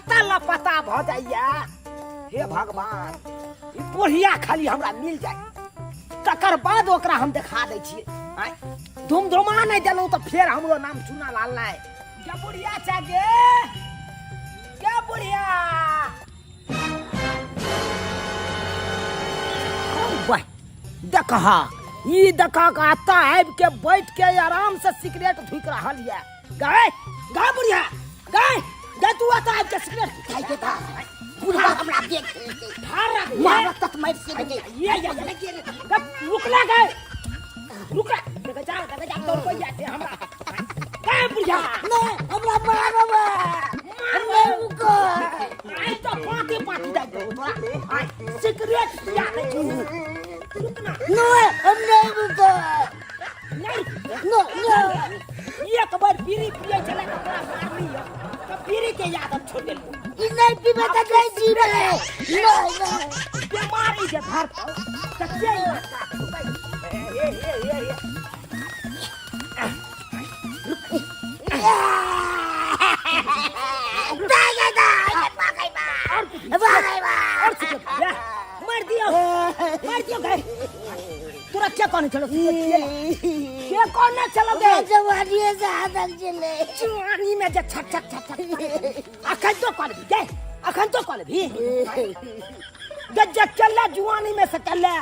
एता लापता भऽ जाइया। हे भगवान, ई बुढ़िया खाली हमरा मिल जाए, तकर बाद ओकरा हम देखा दै छियै। आँय, धुमधुमा नहि देलहुँ तऽ फेर हमरो नाम चुना लाल नहि। गे बुढ़िया छै गे, गे बुढ़िया। वाह, देखहा, ई देखा के आता आबि के बैठ के आराम से सिगरेट धुक रहल ये। गाय गाय बुढ़िया गाय गाय, तू आता आबि के सिगरेट खाइ के था बुढ़वा हमरा देख लेलकै। ठार रख मारत तक मारि से गेलै। ये ये ये रुकला गाय, रुकला। देख जा, देख जा, तोर कोई जाते हमरा। गाय बुढ़िया नहीं, हमरा मारब। मारब रुको। आइ तो पाती पाती दे दो तोरा। आइ सिगरेट पिया दे छी। रुकना। नहीं, हम नहीं रुको। नहीं। नहीं, नहीं। एक बार बीड़ी पिए छले तऽ तोरा मारली है, तऽ बीड़ी के याद हम छोड़ देलू। ई नहीं पीबे तऽ नहीं जीबे। नहीं, नहीं। बीमारी जे धरतौ तऽ के इलाज करतौ? ए, ए, ए, ए, ए। और सिगरेट ले, मार दियो, मार दियो गए। तोरा के कहने छलो सिगरेट पिए ला? के कहने छलो गे? जवानीए से आदत छलै। जवानी में जे छक छक छक छक। अखन तो कहलबी गे, अखन तो कहलबी गे, जे चलले जुआनी में से चलले,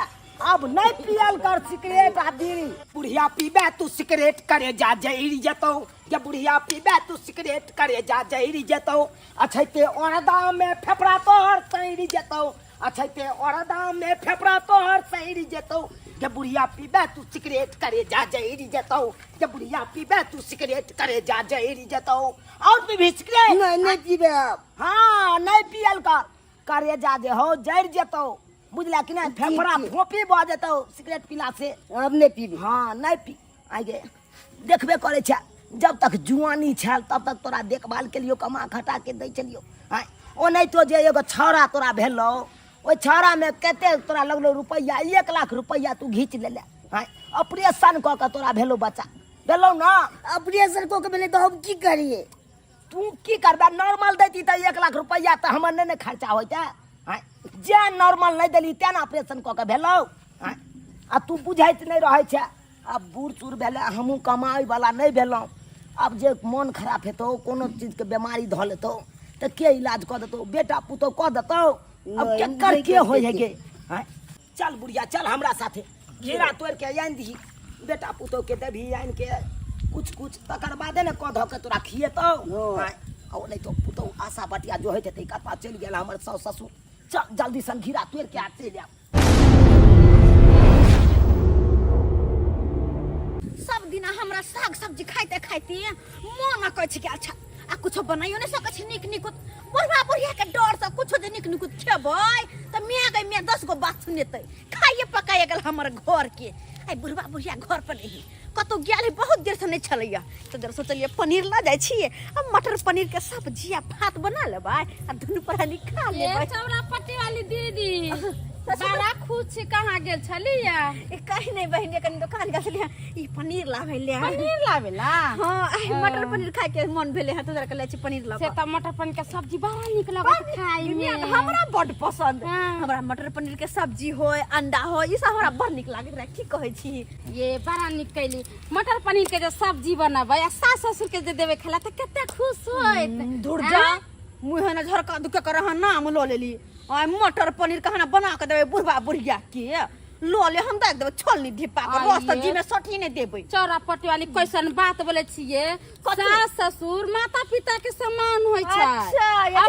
अब नहीं पियल कर सिगरेट आ बीड़ी। बुढ़िया पीबे तू सिगरेट करे जा जहरी जेतौ। जे बुढ़िया पीबे तू सिगरेट करे जा जहरी जेतौ, अछैते औरदा में फेफड़ा तोहर सैरी जेतौ। अछैते औरदा में फेफड़ा तोहर सैरी जेतौ। जे बुढ़िया पीबे तू सिगरेट करे जा जहरी जेतौ। जे बुढ़िया पीबे तू सिगरेट करे जा जहरी जेतौ। और पीबी सिगरेट? नहीं, नहीं पीबे अब। हाँ, नहीं पियल कर, करे जा जे हो जरि जेतौ, बुझला कि नहीं? फेफड़ा फोपी भऽ जेतौ सिगरेट पीला से। अब नहीं पीबी। हाँ, नहीं पी। आगे देखबे करै छै, जब तक जुआनी छल तब तक तोरा देखभाल के लियो कमा खटा के दै छलियो। आँय, ओनाहितो जे एगो छौड़ा तोरा भेलौ, ओहि छौड़ा में कते तोरा लगलो रुपैआ? 1 लाख रुपैआ तू घीच लेले। आँय, ऑपरेशन कऽ के तोरा भेलौ बच्चा, भेलौ ना? ऑपरेशन कऽ के भेलै तऽ हम की करियै? तू की करबे? नॉर्मल दैती तऽ 1 लाख रुपैआ तऽ हमर नहि ने खर्चा होइते। आँय, जे नॉर्मल नहि देली तेँ ने ऑपरेशन कऽ के भेलौ। आँय, आ तू बुझैत नहि रहै छै। आब बूढ़ सूढ़ भेलै, हमहूँ कमाबैवला नहि भेलहुँ। आब जे मोन खराब हेतौ, कोनो चीजके बेमारी धऽ लेतौ तऽ के इलाज कऽ देतौ? बेटा पुतहु कऽ देतौ? आब नहि, केकर नहि के कऽ होइ है देतै। गे? आँय, चल बुढ़िया, चल हमरा साथे, घेरा तोड़ि के आनि दही, बेटा पुतहु के देबही आनि के कुछ कुछ, तकर बादे ने कऽ धऽ के तोरा खिएतौ। हँ। आँय, आ ओ नहि तो पुतहु आशा बटिया जो होइत हेतै, कतऽ चलि गेल हमर साउस ससुर। चल जल्दी सन घेरा तोड़ि के आ चलि आब। सब दिना हमरा साग सब्जी खाइते खाइते मन कहै छै कि अच्छा आ कुछो बनाइयो नहीं सकै छी नीक निकुत। बुढ़वा बुढ़िया के डर से कुछो जे नीक निकुत खेबै तऽ मियाँ गई मियाँ 10 गो बात सुनेतै। खाइए पकाइए गेल हमर घर के। आइ बुढ़वा बुढ़िया घर पर नहीं कतौ गेल है, बहुत देर से नहीं छलैया, तऽ देर सोचलियै पनीर लऽ जाइ छियै आ मटर पनीर के सब्जी आ भात बना लेबै आ दुनू प्राणी खा ए लेबै। चौरा पट्टी वाली दीदी, बड़ा खुश छी, कहाँ गेल छलियै? ए, कहीं नहीं बहिन, कनी दुकान गेल छलियै ई पनीर लाबै ले। पनीर लाबै ला? हाँ, आइ मटर पनीर खाय के मन भेलै हँ, तऽ ले छी पनीर लऽ से कऽ। तऽ मटर पनीर के सब्जी बड़ा नीक लगत खाय में। दुनिया के हमरा बड पसंद। हाँ। हमरा मटर पनीर के सब्जी होय, अंडा होय, ई सब हमरा बड़ नीक लागैत रहे। की कहै छी? ये बड़ा नीक कैली। मटर पनीर के जे सब्जी बनबै आ सास ससुर के जे देबै खाला तऽ कते खुश होइत। धुर जा, मुँह ने झरका दुखे कर अहाँ नाम लऽ लेली। आइ मटर पनीर के खाना बना के देबै बुढ़बा बुढ़िया के, लऽ ले हम दे देबै छोलनी धिपा के, रस तऽ आइये। जी में सठी नहि देबै। चौरा पट्टी वाली कैसन बात बोले छियै? कथी? सास ससुर माता पिता के समान होइ छै। अच्छा, ये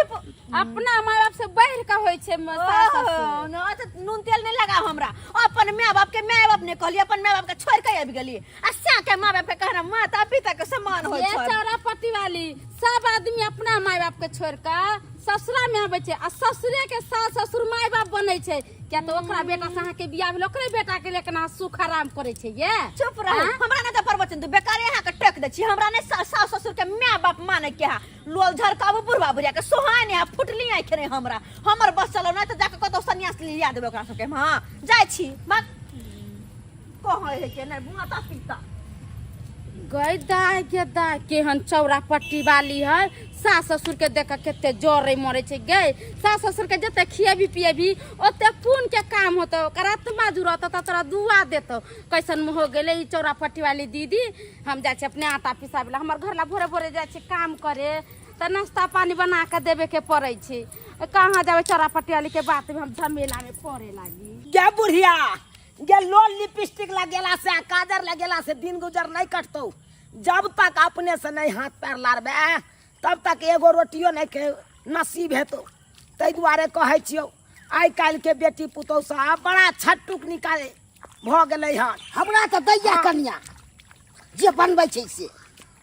अपना माय बाप से बढ़ के होइ छै सास ओहो, ससुर। न, तऽ नून तेल नहि लगाव हमरा। अपन माय बाप के माय बाप नहि कहली, अपन माय बाप के छोड़ के आबि गेली, आ सा के माय बाप के कहना माता पिता के समान होइ ये छै। चौरा पट्टी वाली सब आदमी अपना माय बाप के छोड़ के ससुरा में आबै छै आ ससुरे के सास ससुर माय बाप बनै छै, किया तऽ ओकरा बेटा से अहाँके बियाह भेल, ओकरे बेटा के लेकिन अहाँ सुख आराम करै छै। ये चुप रह, आँ? हमरा नहि तऽ प्रवचन दू, बेकारे अहाँके टोकि दै छी। हमरा नहि सास ससुर के माय बाप मानै के है। लोल झरकाबू बुढ़बा बुढ़िया के सोहाय नहि है, फुटली आँखि नहि हमरा, हमर बस चलो नहि तऽ जाके कतौ सन्यास लिया देबै ओकरा सबके। हँ, जाइ छी। बात कहै है के नहि माता पिता। गई दाय गे दाय, केहन चौरा पट्टी वाली है, सास ससुर के देख के कते जरे मरे छै गई। सास ससुर के जते खिएबी पिएबी ओते पुण्य के काम होतो, ओकर आत्मा जुड़त त तोरा दुआ देतो। कैसन हो गेलै ई चौरा पट्टी वाली दीदी। हम जाइ छी अपने आटा पिसाबै ला, हमर घर ला भोरे भोरे जाइ छी काम करे तऽ नाश्ता पानी बना के देबे के पड़ै छै। कहाँ जाबै चौरा पट्टी वाली के बात में हम झमेला में पड़े लागी। गे बुढ़िया गे, लोल लिपस्टिक लगेला से आ काजर लगेला से दिन गुजर नहीं कटतौ। जब तक अपने से नहीं हाथ पैर लारबे तब तक एगो रोटियो नहीं के नसीब हेतौ। ताहि दुआरे कहै छियौ, आइ काल्हि के बेटी पुतहु सब बड़ा छट्टुक निकाले भऽ गेलै हन। हमरा तऽ दैया कनिया जे बनबै छै से।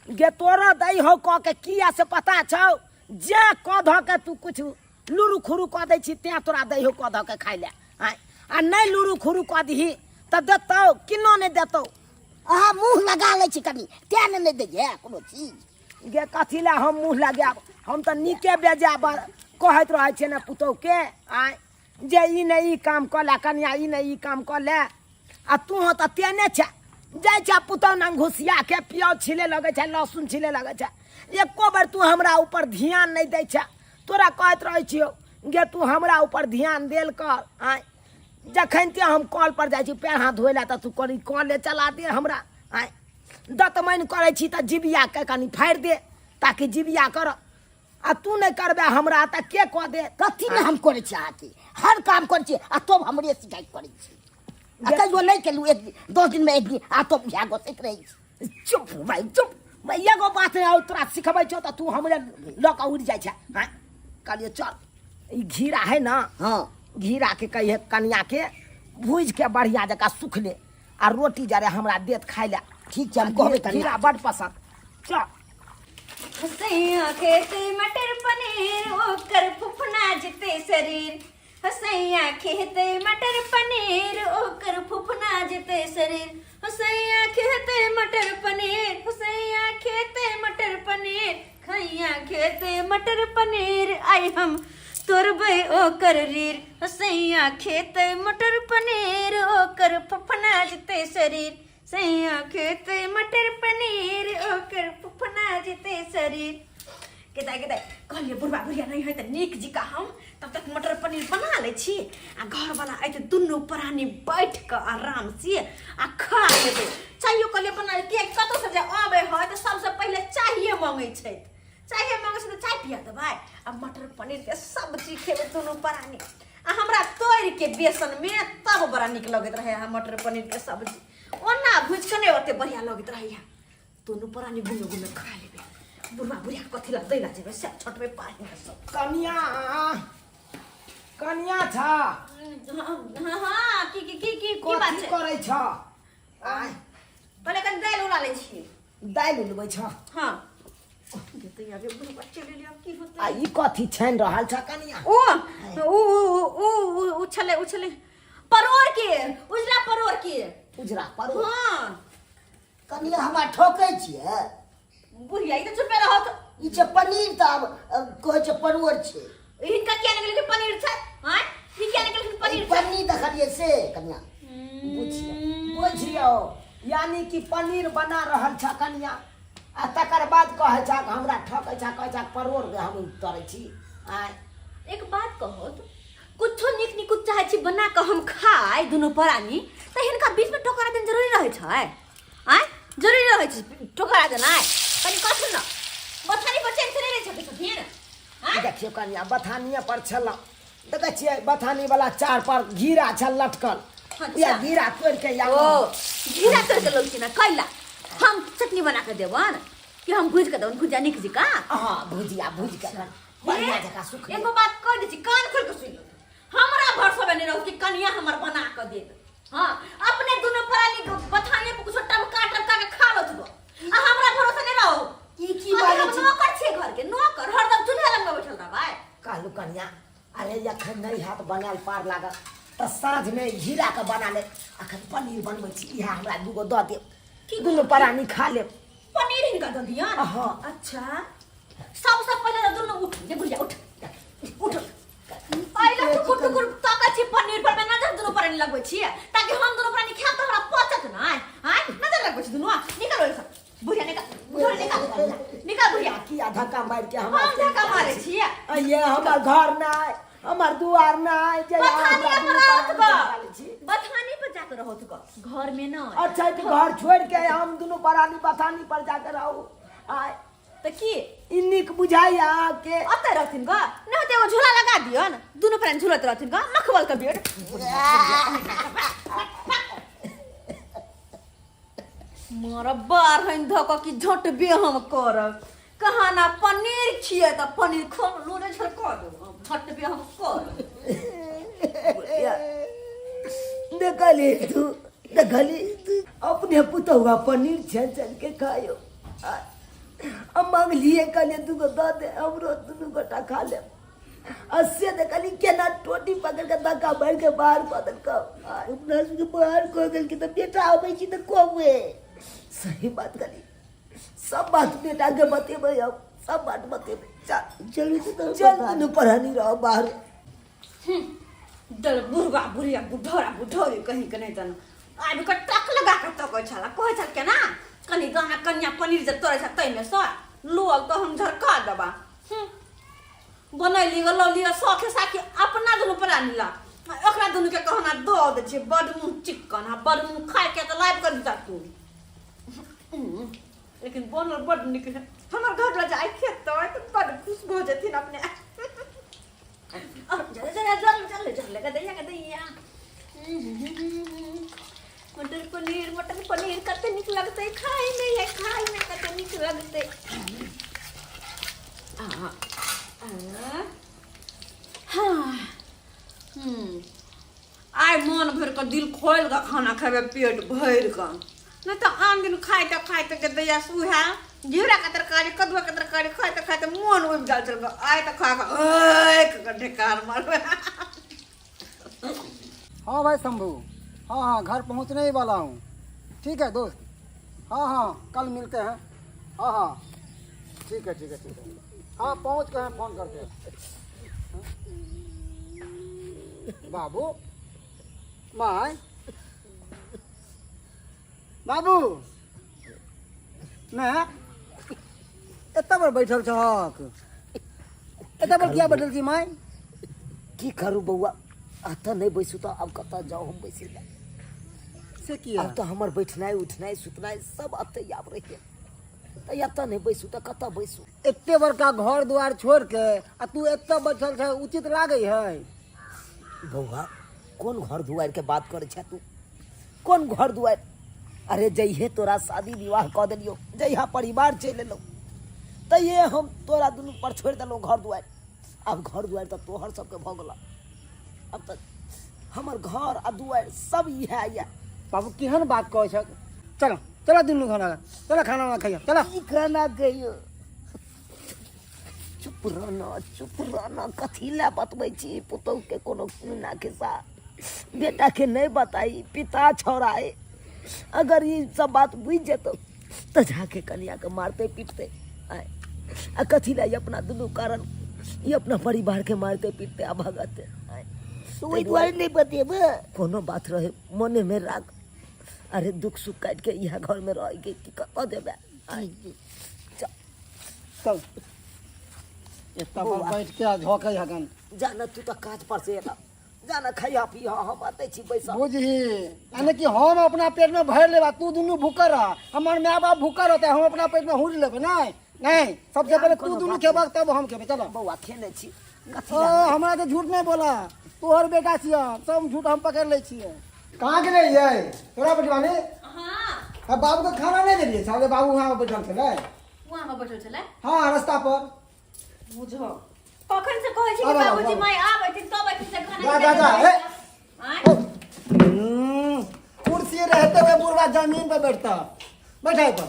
गे तोरा दै हौ कऽ के किया से पता छौ? जे कऽ धऽ के तू कुछ लुरु खुरु कऽ दै छी तें तोरा दै हौ कऽ धऽ के खाइ लए। आँय, आ नहि लुरु खुरु कऽ दही तऽ देतौ किन्नो नहि देतौ। अहाँ मुँह लगा लै छी कनि तें ने नहि दैया कोनो चीज। गे कथी लए हम मुँह लगायब? हम तऽ नीके बेजाय कहैत रहै छियै ने पुतहुके, आँय, जे ई नहि ई काम कऽ ले कनिया, ई नहि ई काम कऽ ले। आ तू तऽ तेने छै, जाइ छै पुतहु नंग घुसिया के प्याज छिले लगै छै, लहसुन छिले लगै छै, एको बेर तू हमरा ऊपर ध्यान नहि दै छै। तोरा कहैत रहै छियौ गे, तू हमरा ऊपर ध्यान देल कर। आँय, जखन ते हम कल पर जाइ छी पैर हाथ धोइ लए तऽ तू कनि कले चला दे हमरा। आँय, दतमनि करै छी तऽ जिबियाके कनि फाड़ि दे ताकि जिबिया कर। आ तू नहि करबे हमरा तऽ के कऽ दे? कथी ने हम करै छी? अहाँके हर काम करै छी आ तब हमरे शिकायत करै छी। आ कहियो नहि केलहुँ एक दिन 10 दिनमे एक दिन आ तब इएह गोसैत रहै छी। चुप भाइ चुप भाइ, एगो बात नहि तोरा सिखबै छौ तऽ तू हमरे लऽ कऽ उड़ि जाइ छै। आँय, कहलियै चल ई घीरा है ने। हाँ। घीरा के कहिए कनिया के भूजि के बढ़िया जकाँ सुखले आ रोटी जरे हमरा देत खाइ लए। ठीक छै, हम कहबै कनिया। घीरा बड पसंद। चल। हसैया खेते मटर पनीर ओकर फुफना जते शरीर। हसैया खेते मटर पनीर ओकर फुफना जते शरीर। हसैया खेते मटर पनीर, हसैया खेते मटर पनीर, खैया खेते मटर पनीर, आई हम तोड़बै ओकर रीर। हसैया खेते मटर पनीर ओकर फुफना जते शरीर। सैया खेते मटर पनीर ओकर फुफना जते शरीर। केदाइ केदाइ कहलियै बुढ़बा बुढ़िया नहि है तऽ नीक जिका हम तब तक मटर पनीर बना लै छी आ घरवाला अयतै दुनू प्राणी बैठ कऽ आराम से आ खा लेबै। चाइयो कहलियै बना ले, किएकि कतौसँ जे अबै है तऽ सबसँ पहिले चाहिए मङ्गै छथि। चाहे मङ्गै छै तऽ चाय पिया देबै आ मटर पनीर के सब्जी खेबै दुनू प्राणी। आ हमरा तोड़ि के बेसन में तब बड़ा नीक लगैत रहे है मटर पनीर के सब्जी, ओना भुजि के नहि ओते बढ़िया लगैत रहैया। दुनू प्राणी घूमे घूमे खा लेबै। बुढ़वा बुढ़िया कथी ला दै ला जेबै से छटबै पानि में सब। कनिया, कनिया छ? हाँ हाँ, की की की की की बात कथी छै? करै छ? आँय, पहिले कनि दालि उला लै छी। दालि उलबै छ? हाँ। गेतै आगे बुढ़वा चलि एलै, आब की होतै? आ ई कथी छानि रहल छ कनिया? ओ उ उ उ उ छलै, उ छलै परोड़ के, उजला परोड़ के। उजरा परोड़? हाँ। कनिया हमरा ठोकै छियै? बुढ़िया ई तऽ चुपे रहत। ई छै पनीर तऽ आब कहै छै परोड़ छै। हिनका किया नहि गेलखिन पनीर छै? आँय, ई किया नहि गेलखिन पनीर ई छै? पनीर देखलियै से कनिया। बुझियौ बुझियौ, यानी कि पनीर बना रहल छ कनिया आ तकर बाद कहै छ हमरा ठकै छ, कहै छ परोड़ दे हम तरै छी। आँय, एक बात कहू तो, कुछो नीक निकुत चाहै छी बना कऽ हम खाइ दुनू प्राणी तऽ हिनका बीच में टोकरा देना जरूरी रहै छै? आँय, जरूरी रहै छै टोकरा देनाइ? कनि कहथुन ने, बथानी पर चैन से नहि रहै छथिन छथिन? आँय? देखियौ कनिया, बथानिए पर छलहुँ, देखै छियै बथानी वाला चार पर घीरा छल लटकल। अच्छा। या घीरा तोड़ि के या ओ घीरा तोड़ि के लौलखिन हँ कैला? हम चटनी बना कऽ देबनि कि हम भुजि कऽ देबनि भुजिया नीक जकाँ? हाँ, भुजिया भुजि के बढ़िया जकाँ सुख। एगो बात कह दै छी, कान खोलि कऽ सुनि लू, हमरा भरोसा नहि रहू कि कनिया हमर बना कऽ देत। हाँ, अपने दुनू प्राणी बथाने पर कुछो टमका टमका के खा लो तू आ हमरा भरोसा नहि रहू। ई की अभी बाजै हम छी? नौकर छियै घर के, नौकर, हरदम चूल्हा लग में बैठल रहबै। कहलू कनिया, अरे एखन नहि हैत बनायल पार लागत तऽ साँझमे घीरा के बना लेब। अखन पनीर बनबै छी, इएह हमरा दूगो दऽ देब, दुनू प्राणी खा लेब। पनीर हिनका दऽ दियऽ? हाँ। अच्छा, सबसँ पहिले तऽ दुनू उठ जे बुढ़िया, उठ उठ। पहिले टुकुर टुकुर तकै छी पनीर पर में नजर दुनू प्राणी लगबै छियै ताकि हम दुनू प्राणी खायब तऽ हमरा पचत नहि। आँय, नजर लगबै छी दुनू। निकल ओहिसँ। धक्का मार के हमरा हम धक्का मारै छियै ये हमर घर नहि हमर दुआर नहि जे बथानी हमरा पर दुनू रहत प्राणी ग निकालै छी। बथानी पर जाके रहत ग घर में न अच्छा तऽ घर छोड़ि के हम दुनू प्राणी बथानी पर जाके रहू आय तऽ की ई नीक बुझाइया अहाँके ओतऽ रहथिन ग नहि तऽ एगो झूला लगा दियौ ने दुनू प्राणी झूलत रहथिन ग मखमल के बेड मारा बारहन धऽ कऽ कि झटबे हम करब कहाँ ना पनीर छियै तऽ पनीर खो लोने झड़का देब झटबे हम करब देखली तू देखली तू अपने पुतहुआ पनीर छानि छानि के खायो आ मांगलिए कहलिए दूगो दऽ दे हमरो दुनू गोटा खा लेब आ से देखली केना टोटी पकड़ के धक्का मारि के बाहर कऽ देलकौ अपना सबके बाहर कऽ देलकै तऽ बेटा अबै छी तऽ कहबै सही बात कहली सब बात बेटा के बतेबै हम सब बात बतेबै चल चलू तऽ चल दुनू पढ़ानी रहो बाहर दल बुढ़वा बुढ़िया बुढ़ौरा बुढ़ौरी कहीं के नहीं तन आबि कऽ टक लगा कऽ तकै छला कहै छल केना कनि दाना कनिया पनीर जे तोड़ै छ ताहिमे सँ लोल तऽ हम झरका देबा बनैली गऽ लौली गऽ शौखे साखी अपना दुनू प्राणी ला ओकरा दुनू के कहना दऽ दै छियै बड मुँह चिक्कन आ बड मुँह खाय के तऽ लाइब कऽ दिता तू लेकिन बनल बड नीक है हमर घर लऽ जाइ खेतै तऽ बड खुश भऽ जेथिन अपने चल चल चल चल चल लगा दैया का दैया मटर पनीर मटर पनीर कते नीक लगतै खाय में ये खाय में कते नीक लगतै आ आ हाँ हम्म आइ मन भरि कऽ दिल खोलि कऽ खाना खेबै पेट भरि कऽ नहि तऽ आन दिन खाइते खाइते के दैया उएह घिउराके तरकारी कदुआके तरकारी खाइते खाइते मोन उबि गेल छल आइ तऽ खा कऽ ढेकार मारबै। हाँ भाई शंभू, हाँ हाँ घर पहुँचने ही वाला हूँ। ठीक है दोस्त, हाँ हाँ कल मिलते हैं। हाँ हाँ ठीक है ठीक है ठीक है, हाँ पहुँच के हम फोन करते हैं। बाबू माय बाबू मैं एतऽ पर बैठल छहक, एतऽ पर किया बैठल छी माय? की करू बौआ, एतऽ नहि बैसू तऽ आब कतऽ जाउ हम बैसै लए? से किया? आब तऽ हमर बैठनाइ उठनाइ सुतनाइ सब एतऽ आब रहि गेल, तऽ एतऽ नहि बैसू तऽ कतऽ बैसू? एते बड़का घर दुआर छोड़ के आ तू एतऽ बैठल छ, उचित लागै है? बौआ कोन घर दुआर के बात करै छै तू, कोन घर दुआर? अरे जइहे तोरा शादी विवाह कऽ देलियौ, जइहा परिवार चलि एलौ, तहिये हम तोरा दुनू पर छोड़ि देलहुँ घर दुआर। आब घर दुआर तऽ तोहर सबके भऽ गेल, आब तऽ हमर घर आ दुआर सब इएह यऽ। बाबू केहन बात कहै छ, चलो चलो दुनू खाना चलो, खाना उना खइयो चलो। की खाना खइयो? चुप रहना चुप रहना, कथी लए बतबै छी पुतहु के कोनो ना खिस्सा? बेटा के नहीं बताई, पिता छौड़ाए अगर ई सब बात बुझि जेतौ तऽ जाके कनिया के मारते पीटते आय। आ कथी लए ई अपना दुनू कारण ई अपना परिवार के मारते पीटते आ भगते आय। तो ओहि दुआरे नहि बतेबै। कोनो बात रहे मने में राख। अरे दुख सुख काटि के इएह घर में रह के की कतऽ जेबै? आय। चल चल एतऽ पर बैठ के आ झोकै हगन। जा न तू तऽ काज पर से एला, जा न खैहा पीहा, हम अतै छी बैसल। बुझही यानी कि हम अपना पेट में भरि लेब आ तू दुनू भूखल रह, हमर माय बाप भूखल रहतै हम अपना पेट में हुर लेबै? नहीं नहीं, सबसे पहले तू दुनू खेबक तब हम खेबै। चलो बौआ खेने छी कथी ओ हमरा तऽ झूठ नहीं बोला, तोहर बेटा छियै, सब झूठ हम पकड़ लै छियै। कहाँ गेलै यै तोरा बेटवानी? हाँ आ बाबू के खाना नहीं देलियै? साले बाबू वहाँ बैठल छलै। वहाँ पर बैठल छलै? हाँ रास्ता पर। बुझो कखन से कहै छी कि आब, आब, बाबूजी आब। माय आबै थिन तब अथिन से खाना जा, जा, जा, खिलाबै। ए। आँय? कुर्सी रहते हुए बुढ़वा जमीन पर बैठता। बैठा पर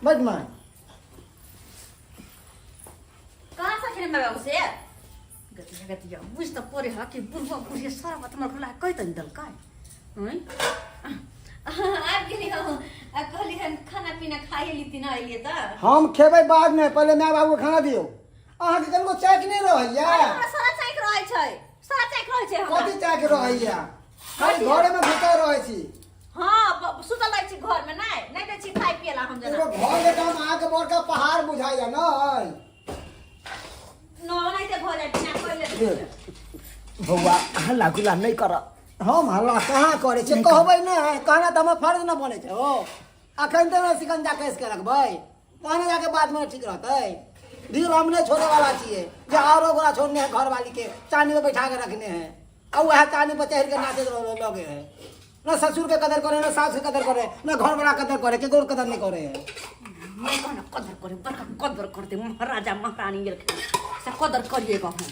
बैठ माँ। कहाँ से खेने माय बाबू से गतिया गतिया बुझ तऽ पड़े ह कि बुढ़वा बुढ़िया सारा बात हमर खुला कहि तऽ देलकै। हँ आबि गेली हम आ कहली हन खाना पीना खाइए लीती ना अइलियै तऽ। हम खेबै बाद में, पहले माय बाबू के खाना दियौ। अहाँके कनिको चाक नहि रहैया? अरे हमरा सारा चाक रहै छै, सारा चाक रहै छै हमरा। कथी चाक रहैया? खाली घरे में घुसल रहै छी। हाँ, सुतल रहै छी घर में, नहि नहि दै छी खाय पिए ला हम जना। एगो घर के काम अहाँके बड़का पहाड़ बुझ बुझाइया नहि। न ओनाहिते भऽ जाय बिना कोयले। बौआ, हल्ला गुल्ला नहि कर। हम हल्ला कहाँ करै छियै? कहबै नहि कहना तऽ हमर फर्ज न बनै छै। हो, अखन तऽ ने शिकंजा कस के रखबै तहने जाके बादमे ठीक रहतै। ढील हम नहि छोड़े वाला छियै जे आरो गोरा छोड़ने है, घरवाली के चानी में बैठा के रखने है आ वएह चानी पर चढ़ के नाचैत रह लगे है। न ससुर के कदर करे, न सास के कदर करे, न घर वाला कदर करे, केकरो कदर नहीं करे है। मैं कहना कदर करे, बड़का कदर करते महाराजा महारानी गेलखिन से कदर करिए कहूँ।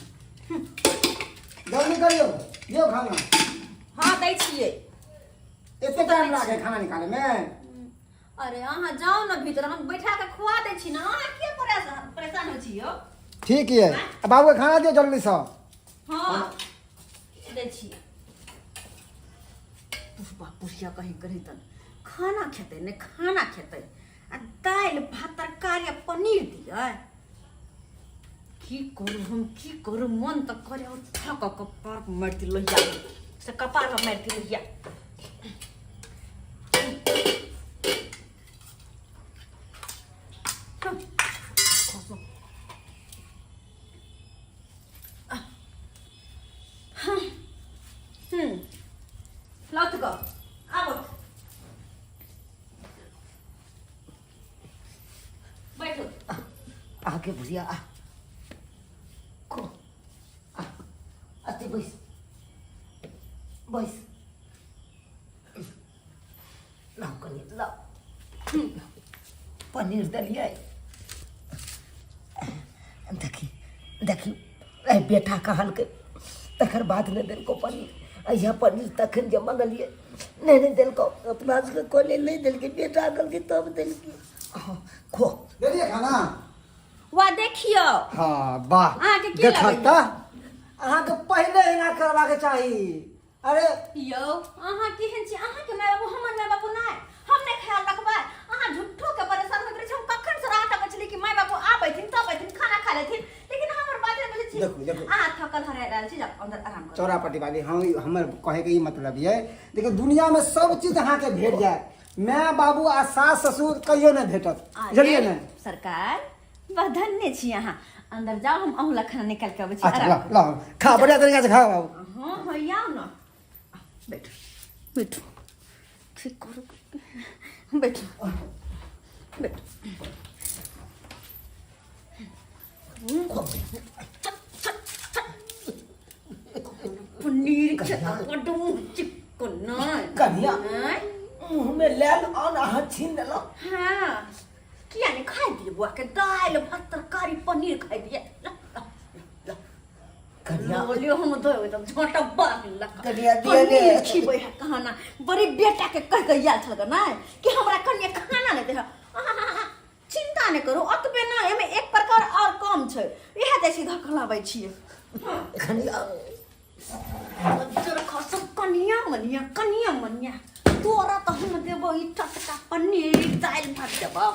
जल्दी करियौ, दियौ खाना। हाँ, दै छियै। एते टाइम लागे खाना निकाले में? अरे, अहाँ जाउ ने भीतर, हम बैठा के खुआ दै छी ने। अहाँ किया परेशान परेशान होइ छी यौ? ठीक है, बाबू के खाना दियौ जल्दी से। हाँ, दै छियै। पुष्पा पुष्या कहीं कहीं तन खाना खेतै ने खाना खेतै आ दालि भात तरकारी आ पनीर दियै। की करू हम, की करू? मन तऽ करे उठा कऽ कपार पर मारि दी लोहिया से, कपार पर मारि दी लोहिया। लौट गो, आबो, बैठो। आगे भुजिया आ खो, आ अति बैस बैस। लाउ कनि, लाउ। पनीर देलियै। देखी देखी, एहि बेटा कहलकै तकर बाद नहि देलको पनीर। अहिया पनीर तखन जे मंगलियै, नहि नहि देलको। अपना सबके कहलियै, नहि देलकै। बेटा कहलकै तब देलकै। हाँ, खो। देलियै खाना? वा, देखियौ। हाँ, वाह। अहाँके की देखत लगैया? तऽ अहाँके पहिले एना करबाके चाही। अरे यौ, अहाँ केहन छी? अहाँके माय बाबू हमर माय बाबू नहि? हम नहि ख्याल रखबै? अहाँ झूठो के परेशान होइत रहै छी। हम कखन से राह तकै छली कि माय बाबू आबैथिन तब अयथिन, खाना खा लेथिन, लेकिन हमर बात नहि बुझै छी। देखू, देखू। अहाँ थकल हरायल आयल छी, जाउ अंदर आराम करू। चौरापट्टी वाली, हम हमर कहैके ई मतलब ये, देखियौ, दुनियामे सब चीज अहाँके भेट जायत, माय बाबू आ सास ससुर कहियो नहि भेटत। बुझलियै ने? सरकार, बस धन्य छी अहाँ। अंदर जाउ, हम अहूँ ला खाना निकाल के अबै छी। अच्छा। आराम ला ला, खा, बढ़िया तरीका से खा बाबू। करू। हाँ हाँ, आउ ने, बैठू बैठू। ठीक करू, बैठू बैठू। पनीर के बड्ड मुँह चिक्कन नहि। कनिया। आँय? मुँहमे लायल अन्न अहाँ छीन लेलहुँ। हाँ, किया नहि खाइ दिए बौआ के? दालि भात तरकारी पनीर खाइ दिए। ला, ला, ला। कनिया। बोलियो, हम दो एकदम झोंटा बान्ह लक। कनिया, दिया ने। पनीर खिबै है खाना। बड़ी बेटा के कह के आयल छल नहि कि हमरा कनिया खाना नहि दे। चिंता नहि करू, ओतबे नहि, एहिमे एक प्रकार और कम छै। इएह जाइ छी धकलाबै छियै। कनिया। बज्जर खसब। कनिया मनिया, कनिया मनिया, तोरा तऽ हम देबो ई टटका पनीर दालि भात देबो।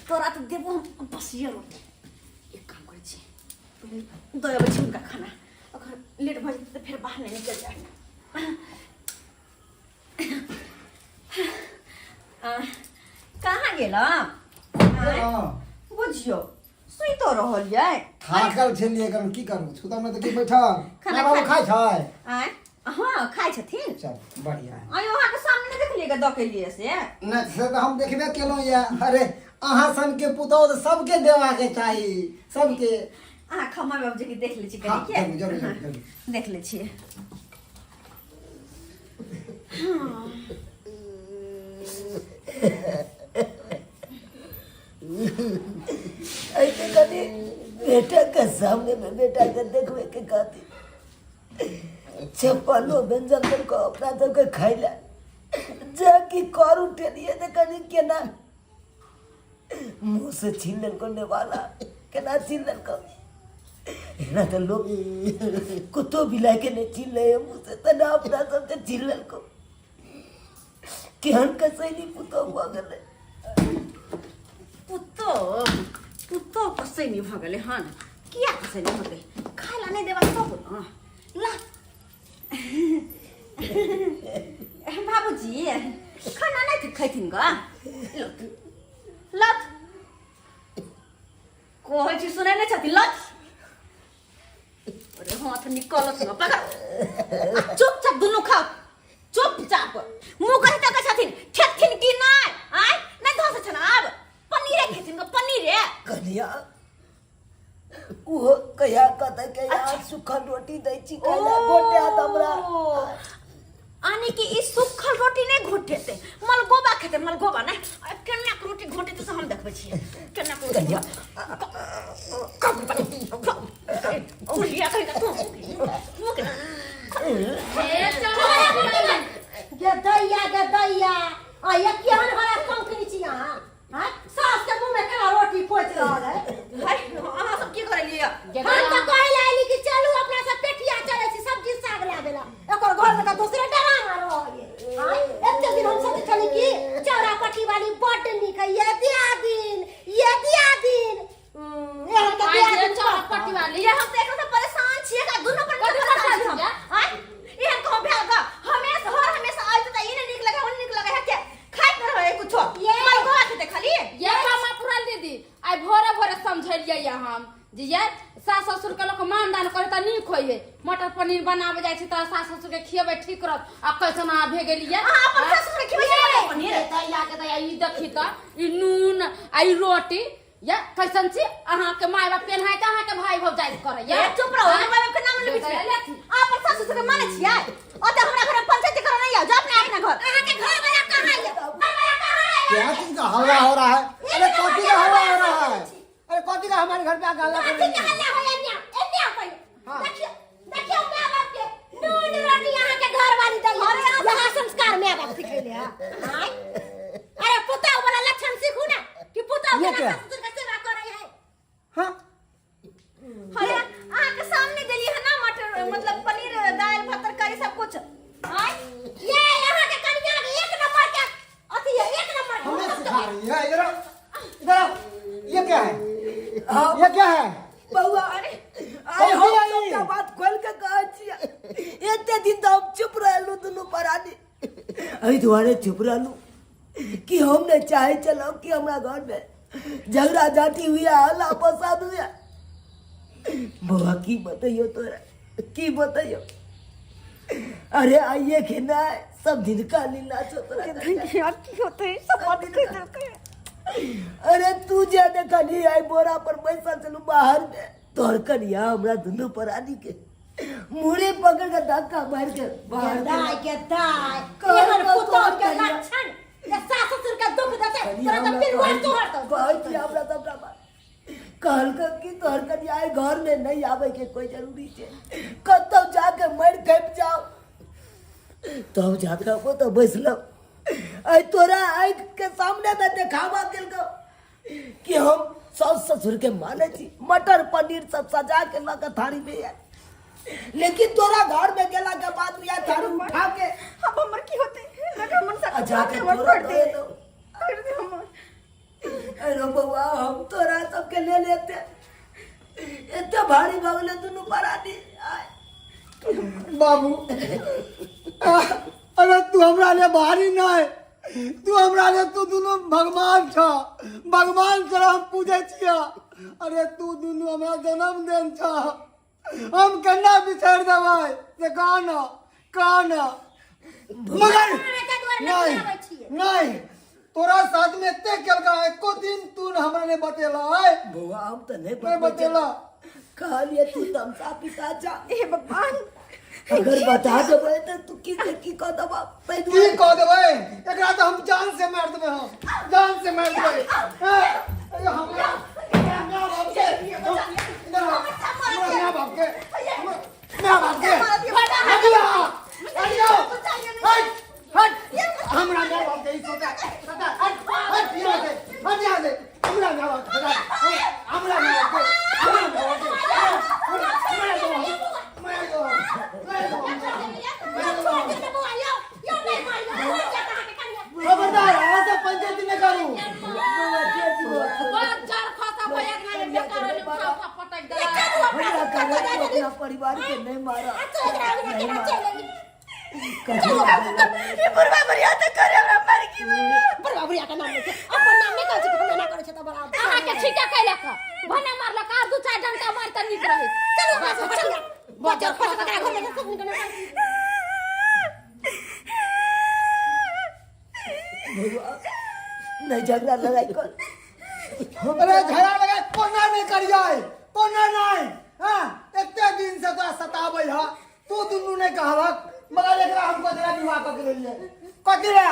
तोरा तऽ देबो हम बसिया रोटी। एक काम करै छी, पहिले दऽ अबै छी हुनका खाना। अगर लेट भऽ जेतै तऽ फेर बाहर नहि निकलि जाय। कहाँ गेलहुँ? बुझियौ, सुइतो रहल यै। थाकल छलियै, करू की करू, सुतम तऽ की बैठल। खाना माय बाबू खा- खाइ छै? आँय? हाँ, खाइ छथिन। चल, बढ़िया है। आयो, अहाँके सामने नहि देखलियै गे दऽ के लिए से? नहि, से तऽ हम देखबे केलहुँ यऽ। अरे, अहाँ सन के पुतोह तऽ सबके देबाके चाही, सबके। अहाँ खाउ, माय बाबूजी के देख लै छी। हाँ, कनि के जरूर जरूर जरूर जरूर। देख लै छियै। ऐसे कभी बेटा के सामने में बेटा के देखबे के खातिर छप्पनो व्यंजन देलको अपना सबके खाइला, जा कि कर उठेलिए तऽ कनि केना मुँह से छीन लेलको नेवाला, केना छीन लेलको। एना तऽ लोक कुत्तो बिलाइ के नहि छीन लै मुँह से, तेना अपना सबके छीन लेलको। केहन कसैली पुतोह भऽ गेलै। पुतो पुतो कसैनी भऽ गेलै हन। किया कसैनी भऽ गेलै? खाय ला नहि देबा तब ने। ला बाबूजी, खाना नहि खैथिन ग? लौथ लौथ। कहै छी सुनै नहि छथिन लच अरे हाथ निकलत न पकड़ आ चुपचाप दुनू खाओ चुपचाप मुँह कहि तक छथिन खेथिन कि नहि आय नहि धसै छन आब पनीरे खेथिन ग पनीरे कनिया ओहो कहिया कहतै के यार सुखल रोटी दै छी खाइ गोटे हाथ हमरा आने कि ई सुखल रोटी नहि घोटेतै मलगोबा खेतै मलगोबा नहि आ केना के रोटी घोटेतै से हम देखबै छियै केना के रोटी बुढ़िया कहि तू मुँह के गे दैया गे दैया आ ये केहन हरा कंकनी छी अहाँ हाँ सास के मुंह में केना रोटी पोछि रहल है हाय अहाँ सब की करै लियै हम तऽ कहै लए आइली कि चलू अपना सब पेटिया चलै छी सब्जी साग लाबे ला एकर घर में तऽ दोसरे डरामा रहल आय एते दिन हम सोचै छली कि चौरा पट्टी वाली बड्ड नीक है ये दिया दिन ये दिया दिन एहन के दिया दिन चौरा पट्टी वाली ये हम तऽ एकरा से परेशान छियै का दुनू पर कथी परेशान छी हम परेशान आय एहन कहूँ भेल ग हमेशा हर हमेशा आयल तऽ ई नहि नीक लगे ओ नहि नीक लगे है के खाइत नहि रहै कुछो ये। मलगोबा खेतै खाली ये मामा पुराल दीदी आइ भोरे भोरे समझेलियै ये हम जे ये सास ससुर के लोक मान दान करे तऽ नीक होइ है मटर पनीर बनाबे जाइ छै तऽ सास ससुर के खियेबै ठीक रहत आ कैसन अहाँ भे गेलियै अहाँ अपन सास ससुर के खियबै छियै मटर पनीर दैया के दैया ई देखी तऽ ई नून आ ई रोटी ये कैसन छी अहाँ के माय बाप केनाहिते अहाँ के भाई भौजाई करे ये चुप रहो हमर बाप के नाम ले बीच में अहाँ अपन सास ससुर के मानै छियै ओते हमरा घर में पंचायती करऽ नहीं आउ जा अपने अपना घर अहाँ के घर वाला कहाँ ये घर वाला कहाँ है क्या चीज का हल्ला हो रहा है? अरे कौची का हल्ला हो रहा है? अरे कौची का हमारे घर पे आके हल्ला कर कथी रही के है? हल्ला होय एन्ने एन्ने पहिले हाँ। देखियो देखियो माय बाप के नून रोटी अहाँ के घर वाली दै अरे यहाँ संस्कार माय बाप सिखैले है आय अरे पुतहु वाला लक्षण सीखू ना कि पुतहु ये केना क्या? सास ससुर के सेवा करै है हाँ अरे अहाँ के सामने देली है ना मटर मतलब पनीर दाल भात तरकारी सब कुछ आय ये अहाँ के कनिया के एक नंबर के अथी है एक नंबर के हमें सिखा रही है। इधर आओ, इधर आओ। ये क्या है? हाँ ये क्या है? बउआ अरे आइ हम कथी आई? सबटा बात खोल के कहै छियै एते दिन तऽ हम चुप रहलहुँ दुनू प्राणी एहि दुआरे चुप रहलहुँ कि हम नहि चाहै छलहुँ कि हमरा घरमे झगड़ा झाँटी हुए हल्ला फसाद हुए। बौआ की बतैयो तोरा की बतैयो अरे आइए के ना सब दिन का लीला छौ तोरा। यार की होते सब बात कह देलकै। अरे तू जे देखली आई बोरा पर बैसल छलू बाहर में तोहर कनिया हमरा दुनू प्राणी के मुड़ी पकड़ के धक्का मार के बाहर दाय के दाय कहल एहन कऽ पुतोह तोहर के कनिया। लक्षण जे सास ससुर के दुख देतै कनिया तोरा तऽ हमरा पिलुआ कहै तोहर तऽ कहै छी हमरा सबटा बात कहलकै कि तोहर कनिया आइ घर में नहीं आवे के कोई जरूरी छै कतौ जाके मरि खपि जाओ तब जाके ओतऽ बैसलहुँ आइ तोरा आँखि के सामने में देखाबा केलकौ कि हम सास ससुर के माने छी मटर पनीर सब सजा के लऽ के थारी में आयल लेकिन तोरा घर में गेला के बाद में यार थारी उठा के अब हमर की होते लगा मन सा आ जाके हमर तोरा फोड़ दे दे दो। फोड़ दे हमर। अरे बउआ हम तोरा सबके ले लेते एते भारी भऽ गेलै दुनू परानी आय। बाबू अरे तू हमरा ले भारी नहीं तू हमरा ले तू दुनू भगवान छ भगवान तोरा हम पूजै छियै। अरे तू दुनू हमरा जन्म देन छ हम केना बिसरि देबै से कह न कह न। मगर नहीं नहीं तोरा साथ में एते केलका एको दिन तू हमरा नहीं बतेला। आय बौआ हम तऽ नहीं नहीं बतेला। कहलिए तू तमसा पिता जा हे भगवान अगर बता देबै तऽ तू की से की कह देबा ताहि की दुआरे कह देबै एकरा तऽ हम जान से मारि देबै हम जान से मारि देबै। हैं? अरे हमरा हमरा बाप के इधर आओ। हमरा माय बाप के हमरा माय बाप के हटिया हटिया हट हट हमरा माय बाप के ई सोचा सोचा हट हट यहाँ से हट यहाँ से हमरा माय बाप के हमरा माय बाप के हमरा माय बाप के हमरा दो मैं दो मैं दो खबरदार आज से पंचायती नहीं करूं। बड़ जड़ खसा भऽ एक नामे बेकार होले उठा उठा पटक देला। हमरा कहलक तू अपना परिवार के नहीं मारा ये बुढ़वा बुढ़िया तो करे हमरा मर की बुढ़वा बुढ़िया के नाम लै छै अपन नाम नहि कहै छै कि हम एना करै छै तऽ बड़ा अहाँके ठीके कैलक भने मारल। चोर खसत एकरा घर में सुख निकले नहीं झगड़ा लड़ाई कर। अरे झगड़ा लगा कोना नहीं करियै, कोना नहीं। हाँ, एते दिन से तोरा सताबै ह, तू दुनू नहीं कहलक, मगर एकरा हम ककरा विवाह कऽ के लेलियै कथी लए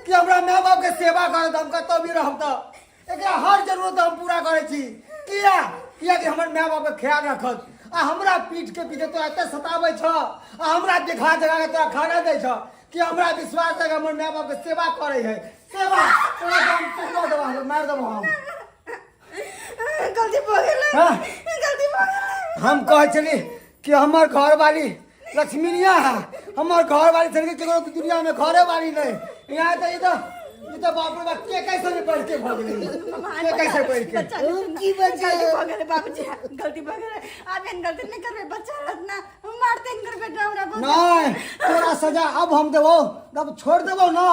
कि हमरा माय बाप के सेवा करत, हम कतौ भी रहब तऽ एकरा हर जरूरत हम पूरा करै छी। किया? किया कि हमर माय बाप के ख्याल रखत। आ हमरा पीठ के पीछे तोरा एते सताबै छ आ हमरा देखा जगा के तोरा खाना दै छ कि हमरा विश्वास है कि हमर माय बाप के सेवा करै है। सेवा तोरा के हम टुकड़ा देबो, हम मार देबो हम। गलती भऽ गेलै। हाँ? गलती भऽ गेलै। हम कहै छली कि हमर घरवाली लक्ष्मीनिया है, हमर घरवाली छली केकरो दुनिया में घरे वाली नहीं। यहाँ तऽ ई तऽ बाप रे बाप के कैसे नहीं पढ़ के भऽ गेलै, के कैसे पढ़ के। बच्चा के सुना। की बच्चा? गलती भऽ गेलै बाबूजी, गलती भऽ गेलै। आब एहन गलती नहि करबै। बच्चा रहत ना मारते हिनकर बेटा हमरा बहुत। नहीं, तोरा सजा अब हम देबो, जब छोड़ देबो ना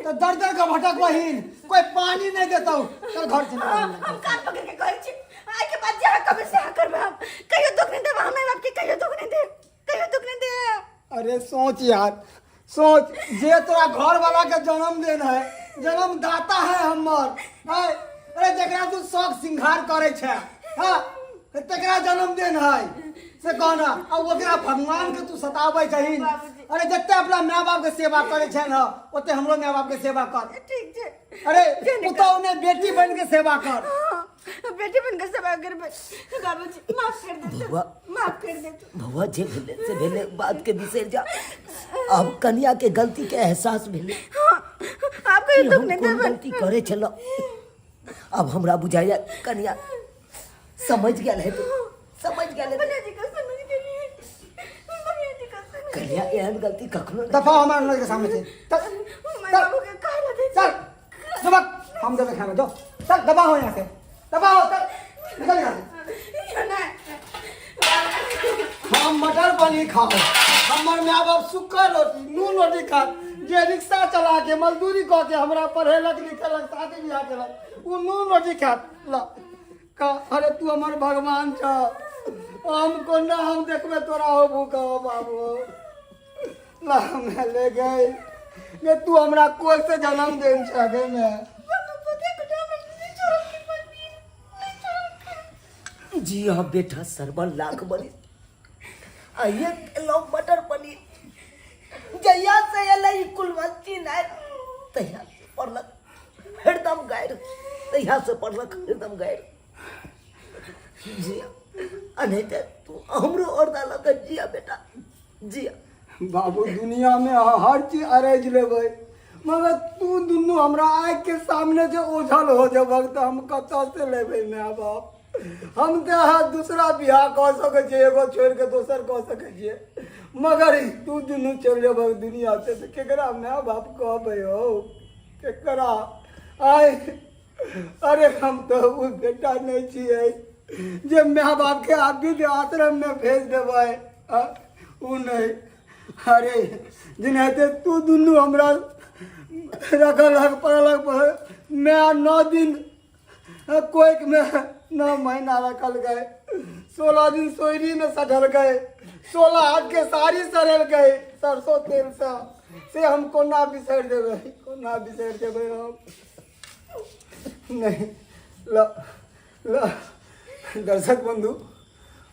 तो दर दर के भटक बहिन, कोई पानी नहीं देतौ। चल घर चल। हम कान पकड़ के कहै छी, आइ के बाद जहाँ कभी सहा करबै हम कहियो दुख नहि देब। हम बाप के कहियो दुख नहि देब, कहियो दुख नहि देब। अरे सोच यार, सोच, जे तोरा घर वाला के जन्मदिन है, जन्मदाता है हमर है। अरे जकरा तू शौक श्रृंगार करे छे, हाँ, तकरा जन्मदिन है से कहना, आ ओकरा भगवान के तू सताबै छहिन। बाबूजी। अरे जते अपना माय बाप के सेवा करे छे न, ओते हमरो माय बाप के सेवा कर। ठीक छै। अरे पुतहु ने बेटी बन के सेवा कर। हाँ, बेटी बन के सेवा करबै। बाबूजी माफ कर दे, बौआ। माफ कर दे। बौआ जे भेलै से भेलै, बात के बिसरि जा। अब कनिया के गलती के एहसास भेलै। हाँ, आब कहियो कि दुख हम नहि कोन देबै। गलती करे छलहुँ, अब हमरा बुझाइया कनिया समझ गेल है, समझ गेल है। भैया जी का समझ गेलियै, भैया जी का समझ। कनिया एहन गलती कखनो नहि। दफा हमारे नजर के सामने से। चल। माय चल। बाबू के कहला दे। चल सबक हम देवे खाना, जाओ चल, दबा हो यहाँ से, दबा हो, चल निकल यहाँ से। हम मटर पनीर खाओ, हमर माय बाप सुक्का रोटी नून रोटी खा, जे रिक्शा चला के मजदूरी कऽ के हमरा पढ़ेलक लिखेलक शादी बियाह केलक, ओ नून रोटी खात ल का। अरे तू हमर भगवान छ, हम कोना हम देखबे तोरा हो भूखा हो बाबू। ला हमे ले गए ये, तू हमरा कोई से जन्म देन छ गे में। जी हाँ बेटा सरबन लाख बनी आइए खेलौ मटर पनीर। जहिया से एलै ई कुलवंती नाय तहिया से पढ़लक हरदम गारि, तहिया से पढ़लक हरदम गारि। जिया अनहिते तू हमरो औरदा लऽ कऽ जिया बेटा जिया। बाबू दुनिया में अहाँ हर चीज अरेज लेबै, मगर तू दुनू हमरा आँखि के सामने जे ओझल हो जेबक तऽ हम कतऽ से लेबै माय बाप। हम तऽ अहाँ दूसरा बियाह कऽ सकै छियै, एगो छोड़ि कऽ दोसर कऽ सकै छियै, मगर ई तू दुनू चलि जेबक दुनिया से तऽ केकरा माय बाप कहबै हौ, केकरा? आइ अरे हम तऽ ओ बेटा नहि छियै जे माय बापके आब वृद्ध आश्रममे भेज देबै, ओ नहि। अरे जेनाहिते तू दुनू हमरा रखलक पढ़लक, माय 9 दिन कोइकमे 9 महीना रखलकै, 16 दिन सोयरीमे सटलकै, 16 हाथके साड़ी सरेलकै सरसों तेलसँ, से हम कोना बिसरि देबै, कोना बिसरि देबै हम नहि। ल ल दर्शक बंधु,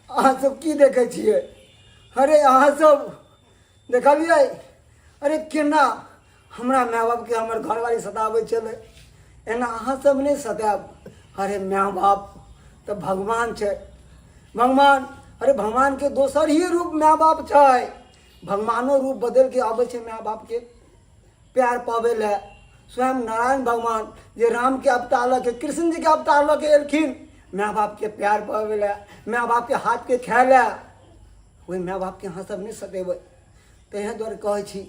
अहाँ सब की देखै छियै? अरे अहाँ सब देखलियै अरे केना हमरा माय बापके हमर घरवाली सताबै छलै, एना अहाँ सब नहि सतायब। अरे माय बाप तऽ भगवान छै, भगवान। अरे भगवानके दोसर ही रूप माय बाप छै। भगवानो रूप बदलि के अबै छै माय बापके प्यार पाबै लए। स्वयं नारायण भगवान जे रामके अवतार लऽ के कृष्ण जीके अवतार लऽ के एलखिन माय बापके प्यार पाबै लए, माय बापके हाथके खाय लए, ओहि माय बापके अहाँ सब नहि सतेबै। ताहि दुआरे कहै छी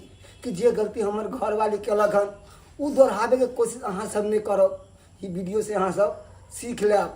कि जे गलती हमर घरवाली केलक हन ओ दोहराबैके कोशिश अहाँ सब नहि करब। ई वीडियो से अहाँ सब सीख लेब।